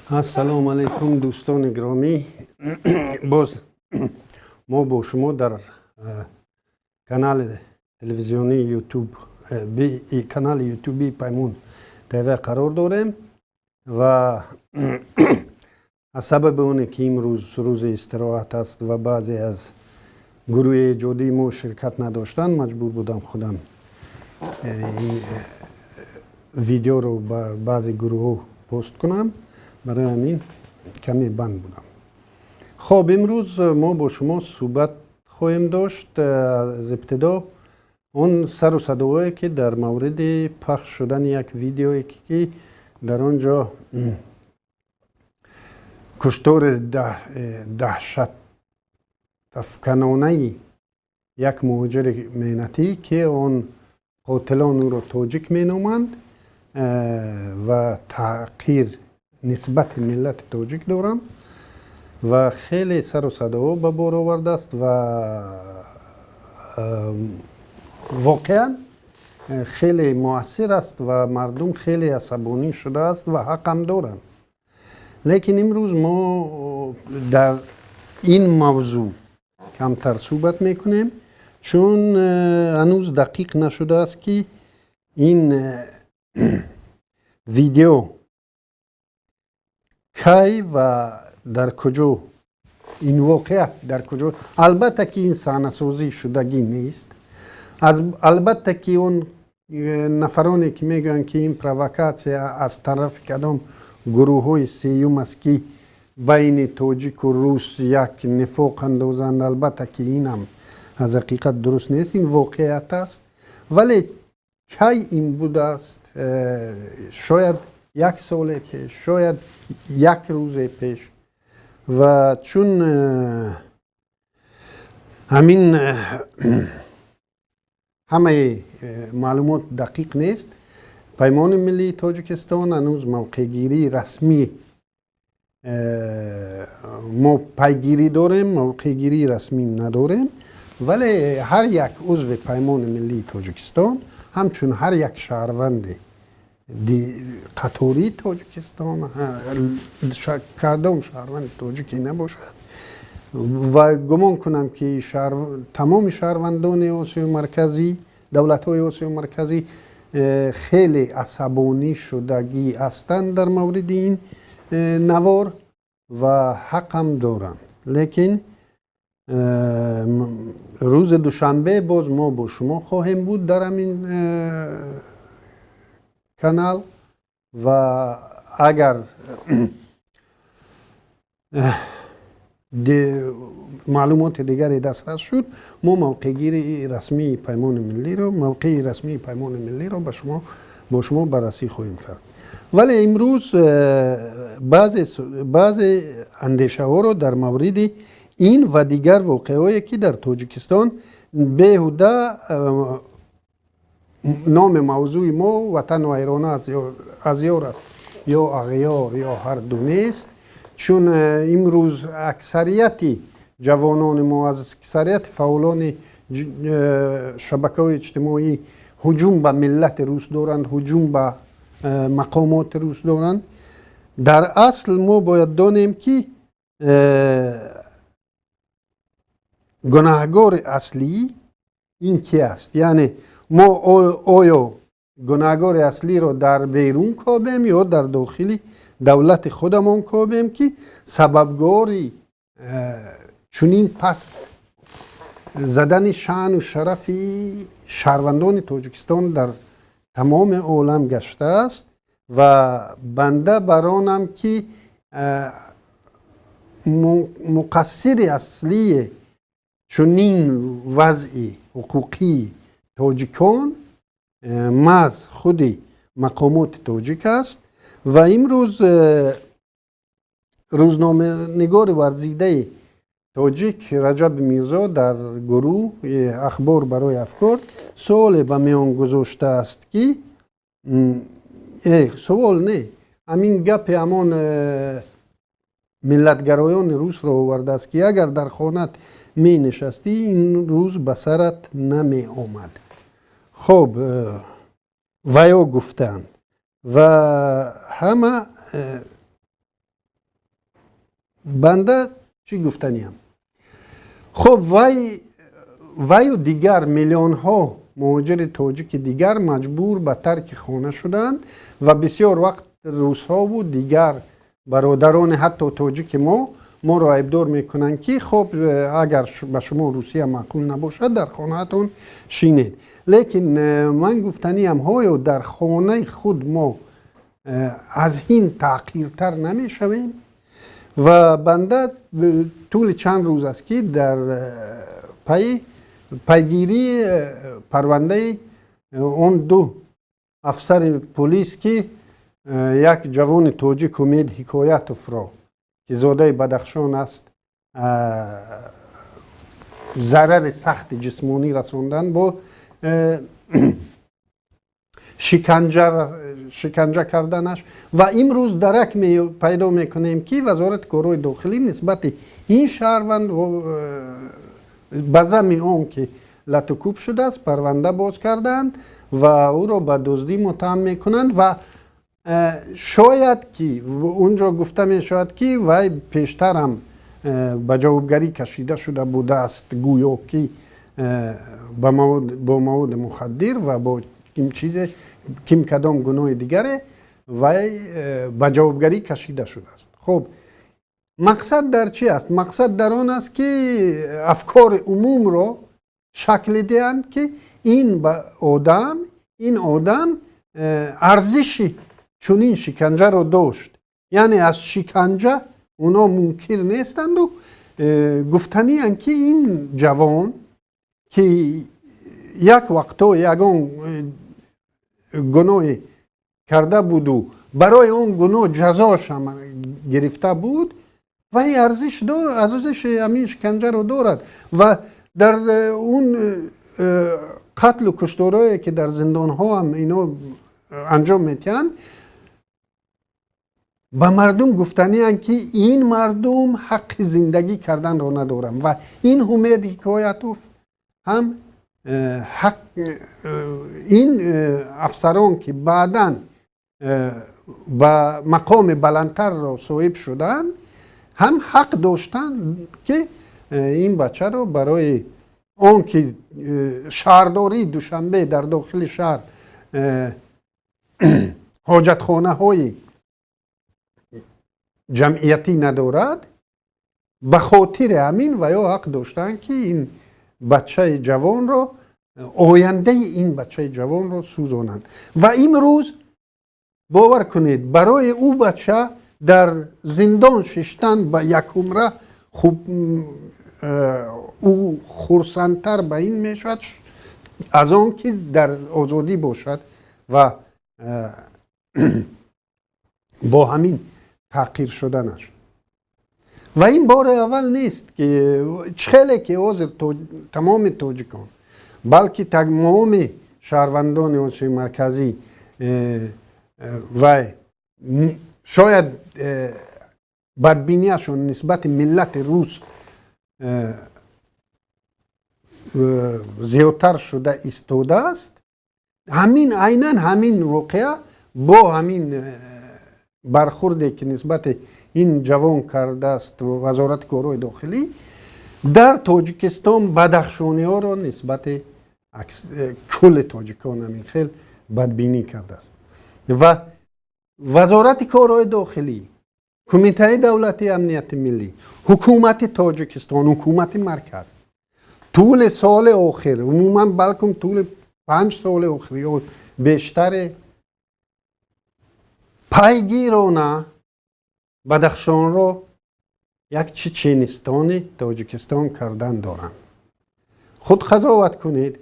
Ассалому алайкум, дӯстони гиромӣ. Боз мо бо шумо дар канали телевизионии Ютуб, канали ютуби Паймон ТВ қарор дорем ва аз сабаби оне ки имрӯз рӯзи истироҳат аст ва баъзе аз гурӯҳи эҷодии мо ширкат надоштанд, маҷбур будам худам видеоро ба баъзе гурӯҳҳо пост кунам. Барои ҳамин каме банд будам. Хоб, имрӯз мо бо шумо суҳбат хоҳем дошт. Аз ибтидо он сару садоҳое, ки дар мавриди пахш шудани як видеое, ки дар он ҷо куштори даҳшатафканонаи як муҳоҷири меҳнатӣ, ки он қотилон ӯро тоҷик меноманд ва таҳқир нисбати миллати тоҷик доранд ва хеле сару садоҳо ба бор овардааст ва воқеан хеле муассир аст ва мардум хеле асабонӣ шудааст ва ҳақам доранд. Лекин имрӯз мо дар ин мавзӯъ камтар суҳбат мекунем, чун ҳанӯз дақиқ нашудааст, ки ин видео кай ва дар куҷо, ин воқеа дар куҷо. Албатта ки ин саҳнасозӣ шудагӣ нест. Албатта ки он нафароне, ки мегӯянд, ки ин провокатсия аз тарафи кадом гурӯҳҳои сеюм аст, ки байни тоҷику рус як нифоқ андозанд, албатта ки инам аз ҳақиқат дуруст нест. Ин воқеият аст, вале кай ин будааст, шояд як соле пеш, шояд як рӯзе пеш. Ва чун ҳамин ҳамаи маълумот дақиқ нест, Паймони миллии Тоҷикистон ҳанӯз мавқеъгирии расмӣ, мо пайгирӣ дорем, мавқеъгирии расмӣ надорем, вале ҳар як узви Паймони миллии Тоҷикистон ҳамчун ҳар як шаҳрванди қатории Тоҷикистон, кадом шаҳрванди тоҷике набошад, ва гумон кунам, ки тамоми шаҳрвандони Осиёи Марказӣ, давлатҳои Осиёи Марказӣ хеле асабонӣ шудагӣ ҳастанд дар мавриди ин навор ва ҳақам доранд. Лекин рӯзи душанбе боз мо бо шумо хоҳем буд дар ҳамин канал ва агар маълумоти дигаре дастрас шуд, мо мавқеъгирии расмии Паймони миллиро, мавқеи расмии Паймони миллиро ба шумо бо шумо баррасӣ хоҳем кард. Вале имрӯз баъзе андешаҳоро дар мавриди ин ва дигар воқеаҳое, ки дар Тоҷикистон беҳуда номи мавзӯи мо «Ватан вайрона аз ёр аст ё ағёр ё ҳар ду» нест, чун имрӯз аксарияти ҷавонони мо, аз аксарияти фаъолони шабакаҳои иҷтимоӣ ҳуҷум ба миллати рус доранд, ҳуҷум ба мақомоти рус доранд. Дар асл мо бояд донем, ки гунаҳгори аслӣ ин ки аст. Яъне мо оё гунаҳгори аслиро дар берун кобем ё дар дохили давлати худамон кобем, ки сабабгори чунин паст задани шаъну шарафи шаҳрвандони Тоҷикистон дар тамоми олам гаштааст. Ва банда баронам, ки муқассири аслии чунин вазъи ҳуқуқии тоҷикон маҳз худи мақомоти тоҷик аст. Ва имрӯз рӯзноманигори варзидаи Тоҷик Раҷаб Мирзо дар гурӯҳи Ахбор барои афкор суоле ба миён гузоштааст, ки суол не, ҳамин гапи ҳамон миллатгароёни русро овардааст, ки агар дар хонат менишастӣ, ин рӯз ба сарат намеомад. Хоб, ваё гуфтаанд ва ҳама банда чӣ гуфтаниям. Хоб, ваю дигар миллионҳо муҳоҷири тоҷики дигар маҷбур ба тарки хона шуданд ва бисёр вақт русҳову дигар бародарони ҳатто тоҷики мо моро айбдор мекунанд, ки хоб, агар ба шумо Русия маъқул набошад, дар хонаатон шинед. Лекин ман гуфтаниам, ҳоё дар хонаи худ мо аз ин таъқиртар намешавем? Ва банда тӯли чанд рӯз аст, ки дар пайи пайгирии парвандаи он ду афсари полис, ки як ҷавони тоҷик Умед Ҳикоятовро, ки зодаи Бадахшон аст, зарари сахти ҷисмонӣ расондан, бо шиканҷа карданаш, ва имрӯз дарак пайдо мекунем, ки Вазорати корҳои дохилӣ нисбати ин шаҳрванд ба замми он ки латукӯб шудааст, парванда боз кардаанд ва ӯро ба дуздӣ муттаҳам мекунанд. Ва шояд ки унҷо гуфта мешавад, ки вай пештар ҳам ба ҷавобгарӣ кашида шуда будааст, гӯё ки бо маводи мухаддир ва бо ким чизе, ким кадом гуноҳи дигаре вай ба ҷавобгарӣ кашида шудааст. Хуб, мақсад дар чи аст? Мақсад дар он аст, ки афкори умумро шакл диҳанд, ки ин одам арзиши чунин шиканҷаро дошт, яъне аз шиканҷа оно мункир нестанду гуфтаниянд, ки ин ҷавон, ки як вақто ягон гуноҳе карда буду барои он гуноҳ ҷазошам гирифта буд, вай арзиш арзиши ҳамин шиканҷаро дорад. Ва дар он қатлу кушторое, ки дар зиндонҳо ҳам ино анҷом метиҳанд, ба мардум гуфтаниянд, ки ин мардум ҳаққи зиндагӣ карданро надоранд. Ва ин Ҳумед Ҳикоятов ҳам ҳақ, ин афсарон, ки баъдан ба мақоми баландтарро соҳиб шуданд, ҳам ҳақ доштанд, ки ин бачаро барои он ки шаҳрдории Душанбе дар дохили шаҳр ҳоҷатхонаҳои ҷамъиятӣ надорад, ба хотири ҳамин ва ё ҳақ доштанд, ки ин бачаи ҷавонро, ояндаи ин бачаи ҷавонро сӯзонанд. Ва имрӯз, бовар кунед, барои ӯ бача дар зиндон шиштан ба якумра хуб, ӯ хурсандтар ба ин мешавад, аз он ки дар озодӣ бошад ва бо ҳамин таъқир шуданаш. Ва ин бори аввал нест, ки хеле ки ҳозир тамоми тоҷикон, балки тамоми шаҳрвандони Осиёи Марказӣ вай шояд бадбинияшон нисбати миллати рус зиёдтар шуда истодааст. Ҳамин, айнан ҳамин воқеа бо ҳамин бархурде, ки нисбати ин ҷавон кардааст Вазорати корҳои дохилӣ дар Тоҷикистон, бадахшониҳоро нисбати кулли тоҷикон ҳамин хел бадбинӣ кардааст. Ва Вазорати корҳои дохилӣ, Кумитаи давлатии амнияти миллӣ, ҳукумати Тоҷикистон, ҳукумати марказ тӯли соли охир, умуман балкум тӯли 5 соли охир ё бештаре, пайгирона Бадахшонро як Чеченистони Тоҷикистон кардан доранд. Худ қазоват кунед.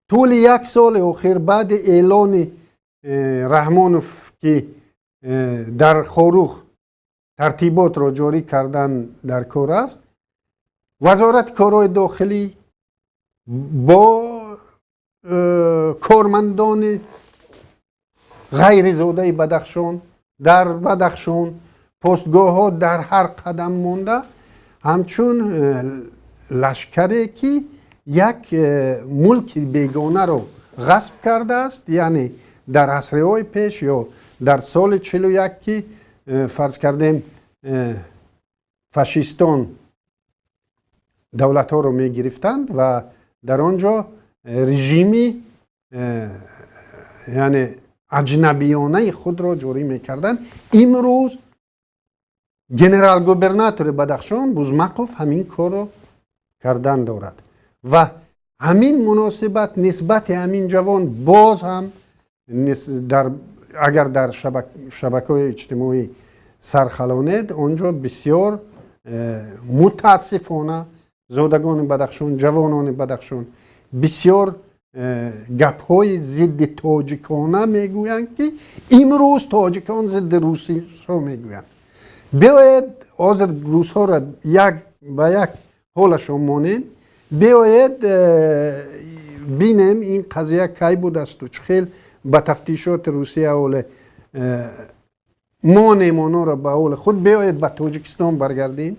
Тӯли як соли охир, баъди эълони Раҳмонов, ки дар Хоруғ тартиботро ҷорӣ кардан дар кор аст. Вазорати корҳои дохилӣ бо кормандони ғайризодаи Бадахшон дар Бадахшон постгоҳҳо дар ҳар қадам монда, ҳамчун лашкаре, ки як мулки бегонаро ғасб кардааст, яъне дар асриҳои пеш ё дар соли 41, ки фарз кардем, фашистон давлатҳоро мегирифтанд ва дар он ҷо режими яъне аҷнабиёнаи худро ҷорӣ мекарданд. Имрӯз генерал-губернатори Бадахшон Бузмақов ҳамин корро кардан дорад ва ҳамин муносибат нисбати ҳамин ҷавон боз ҳам, агар дар шабакаҳои иҷтимоӣ сархалонед, он ҷо бисёр мутаассифона зодагони Бадахшон, ҷавонони Бадахшон бисёр гапҳои зидди тоҷикона мегӯянд, ки имрӯз тоҷикон зидди русҳо мегӯянд. Биёед, ҳозир русҳоро як ба як ҳолашон монем, биёед бинем, ин қазия кай будасту чӣ хел ба тафтишоти Русия ҳоле монем онҳоро ба ҳоли худ. Биёед, ба Тоҷикистон баргардем.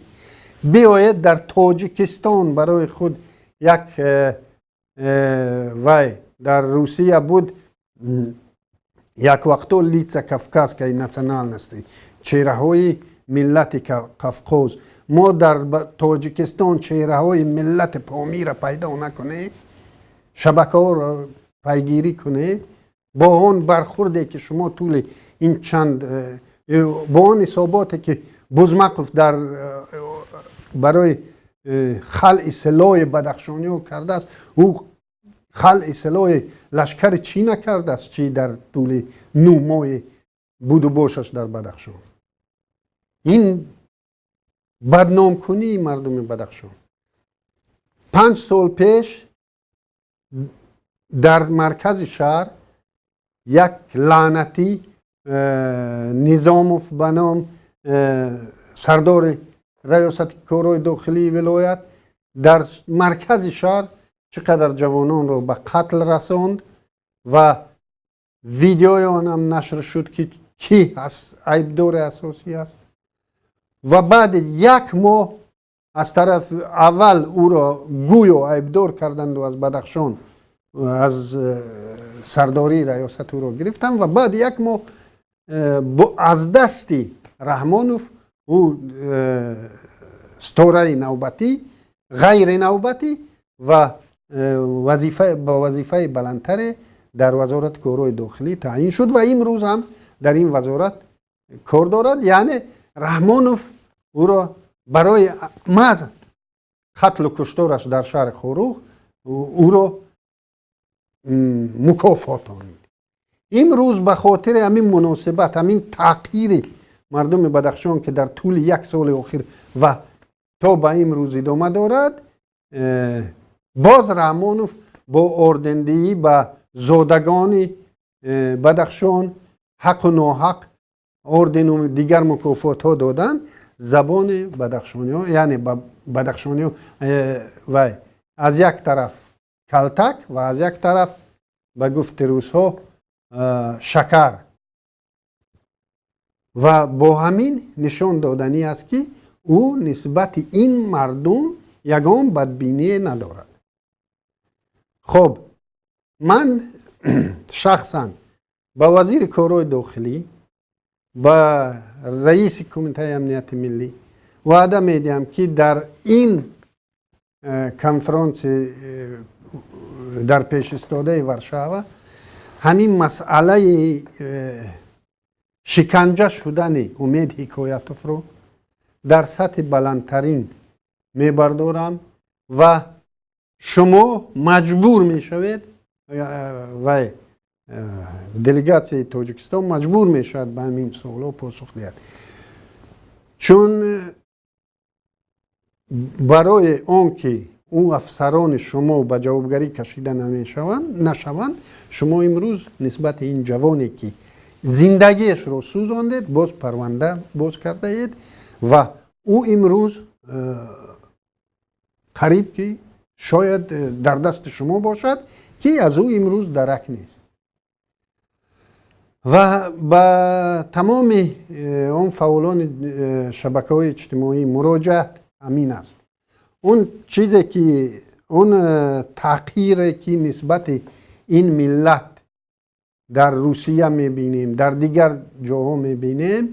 Биёед, дар Тоҷикистон барои худ як вай дар Русия буд як вақто, лица кавказской национальности, чеҳраҳои миллати Қавқоз. Мо дар Тоҷикистон чеҳраҳои миллати Помира пайдо накунем, шабакаҳоро пайгирӣ кунед, бо он бархурде, ки шумо тӯли ин чанд бо он ҳисоботе, ки Бузмақов дар барои халъи силоҳи бадахшониҳо кардааст, ӯ халъи силоҳи лашкари чӣ накардааст, чӣ дар тӯли 9 моҳи буду бошаш дар Бадахшон. Ин бадномкунии мардуми Бадахшон. 5 сол пеш дар маркази шаҳр як лаънатӣ Низомов ба ном сардори раёсати корҳои дохилии вилоят дар маркази шаҳр чӣ қадар ҷавононро ба қатл расонд ва видеои онам нашр шуд, ки кӣ айбдори асосӣ аст. Ва баъди як моҳ аз тараф аввал ӯро гӯё айбдор карданду аз Бадахшон, аз сардории раёсат ӯро гирифтанд ва баъди як моҳ аз дасти Раҳмонов ӯ стораи навбатӣ, ғайринавбатӣ ва ба вазифаи баландтаре дар Вазорати корҳои дохилӣ таъйин шуд ва имрӯз ҳам дар ин вазорат кор дорад. Яъне Раҳмонов ӯро барои маҳз қатлу куштораш дар шаҳри Хоруғ ӯро мукофот онид. Имрӯз ба хотири ҳамин муносибат, ҳамин таҳқири мардуми Бадахшон, ки дар тӯли як соли охир ва то ба имрӯз идома дорад, боз Раҳмонов бо ордендиҳӣ ба зодагони Бадахшон ҳаққу ноҳақ ордену дигар мукофотҳо додан, забони бадахшониҳо, яъне бадахшониҳо вай аз як тараф калтак ва аз як тараф, ба гуфти русҳо, шакар. Ва бо ҳамин нишон доданӣ аст, ки ӯ нисбати ин мардум ягон бадбиние надорад. Хоб, ман шахсан ба вазири корҳои дохилӣ, ба раиси Кумитаи амнияти миллӣ ваъда медиҳам, ки дар ин конфронси дар пешистодаи Варшава ҳамин масъалаи шиканҷа шудани Умед Ҳикоятовро дар сатҳи баландтарин мебардорам ва шумо маҷбур мешавед, вай делегатсияи Тоҷикистон маҷбур мешавад ба ҳамин суолҳо посух диҳад, чун барои он ки ӯ афсарони шумо ба ҷавобгарӣ кашида нашаванд, шумо имрӯз нисбати ин ҷавоне, ки зиндагиашро сӯзондед, боз парванда боз кардаед ва ӯ имрӯз Қариб ки шояд дар дасти шумо бошад, ки аз ӯ имрӯз дарак нест. Ва ба тамоми он фаъолони шабакаҳои иҷтимоӣ муроҷиат ҳамин аст. Он чизе ки, он таҳқире ки нисбати ин миллат дар Русия мебинем, дар дигар ҷоҳо мебинем,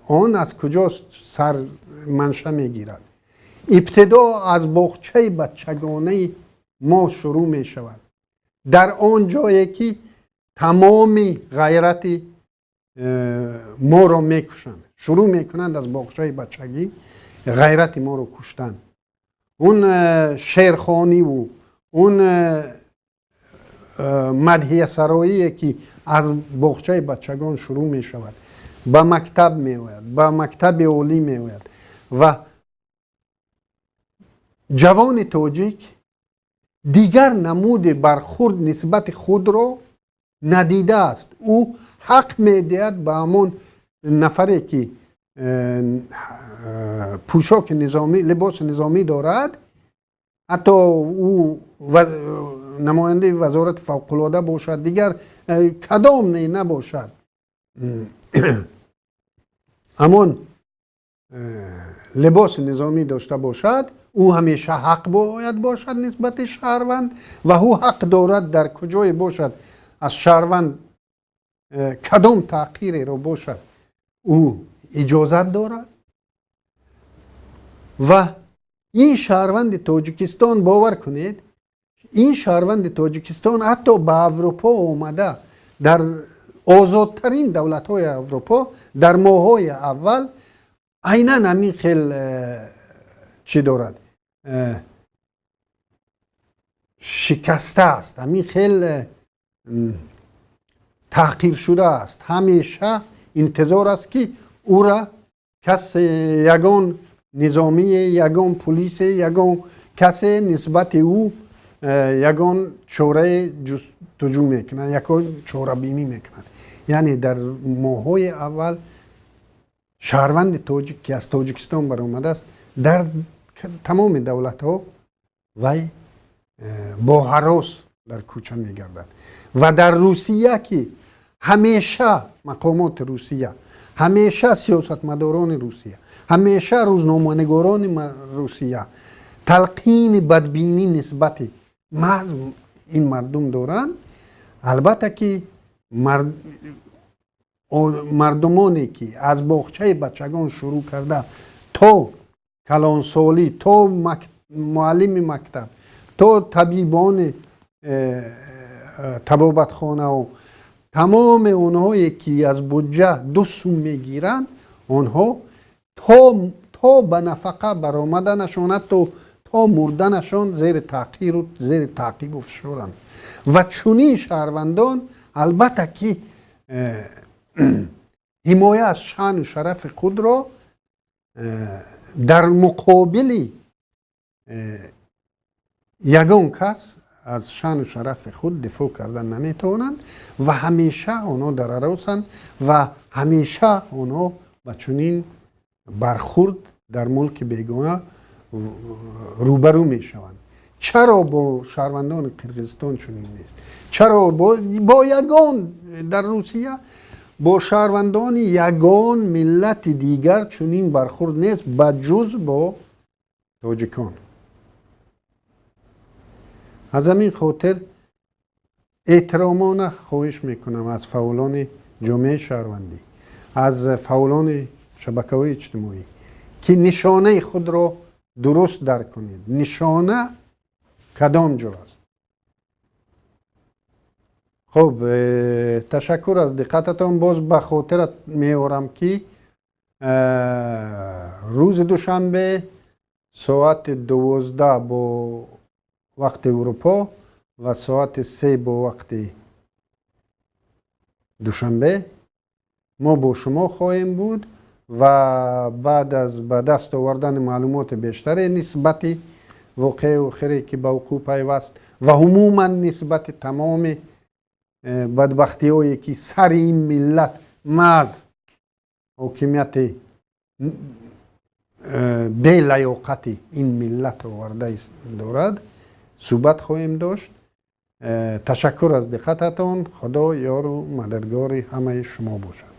он аз куҷо сар манша мегирад? Ибтидо аз боғчаи бачагонаи мо шурӯъ мешавад, дар он ҷое ки тамоми ғайрати моро мекушанд. Шурӯъ мекунанд аз боғчаи бачагӣ ғайрати моро куштан. Он шеърхониву он мадҳиясароие ки аз боғчаи бачагон шурӯъ мешавад, ба мактаб меояд, ба мактаби олӣ меояд ва ҷавони тоҷик дигар намуди бархурд нисбати худро надидааст. Ӯ ҳақ медиҳад ба ҳамон нафаре ки пӯшоки низомӣ, либоси низомӣ дорад, ҳатто ӯ намояндаи вазорати фавқулода бошад, дигар кадом не набошад, ҳамон либоси низомӣ дошта бошад, ӯ ҳамеша ҳақ бояд бошад нисбати шаҳрванд ва ӯ ҳақ дорад, дар куҷое бошад, аз шаҳрванд кадом таҳқиреро бошад, ӯ иҷозат дорад. Ва ин шаҳрванди Тоҷикистон, бовар кунед, ин шаҳрванди Тоҷикистон ҳатто ба Аврупо омада, дар озодтарин давлатҳои Аврупо дар моҳҳои аввал айнан ҳамин хел чӣ дорад, шикаста аст, ҳамин хел таҳқир шудааст. Ҳамеша интизор аст, ки ӯра кас, ягон низомие, ягон пулисе, ягон касе нисбати ӯ ягон чораe ҷустуҷӯ мекунад, ягон чорабинӣ мекунад. Яъне дар моҳҳои аввал шаҳрванди тоҷик, ки аз Тоҷикистон баромадааст, дар тамоми давлатҳо вай бо ҳарос дар кӯча мегардад. Ва дар Русия, ки ҳамеша мақомоти Русия, ҳамеша сиёсатмадорони Русия, ҳамеша рӯзноманигорони Русия талқини бадбинӣ нисбати маҳз ин мардум доранд, албатта ки мардумоне ки аз боғчаи бачагон шурӯъ карда то калонсолӣ, то муаллими мактаб, то табибони табобатхонао, тамоми онҳое ки аз буҷа 2 сум мегиранд, онҳо то ба нафақа баромаданашон, ҳатто то мурданашон зери таҳқиру зери таъқибу фишоранд. Ва чунин шаҳрвандон, албатта ки ҳимоя аз шаъну шарафи худро дар муқобили ягон кас аз шаъну шарафи худ дифоъ карда наметавонанд ва ҳамеша онҳо дар ҳаросанд ва ҳамеша онҳо ба чунин бархурд дар мулки бегона рӯбарӯ мешаванд. Чаро бо шаҳрвандони Қирғизистон чунин нест? Чаро бо ягон дар Русия бо шаҳрвандони ягон миллати дигар чунин бархурд нест, ба ҷуз бо тоҷикон? Аз ҳамин хотир эҳтиромона хоҳиш мекунам аз фаъолони ҷомеаи шаҳрвандӣ, аз фаъолони шабакаҳои иҷтимоӣ, ки нишонаи худро дуруст дарк кунед. Нишона кадом ҷо аст? Хуб, ташаккур аз диққататон. Боз ба хотират меорам, ки рӯзи душанбе соати 12 бо вақти Аврупо ва соати 3 бо вақти Душанбе мо бо шумо хоҳем буд ва баъд аз ба даст овардани маълумоти бештаре нисбати воқеаи охире, ки ба вуқӯъ пайваст, ва умуман нисбати тамоми бадбахтиҳое, ки сари ин миллат маҳз ҳокимияти Белаёқати ин миллат оварда дорад, суҳбат хоҳем дошт. Ташаккур аз диққататон. Худо ёру мададгори ҳамаи шумо бошад.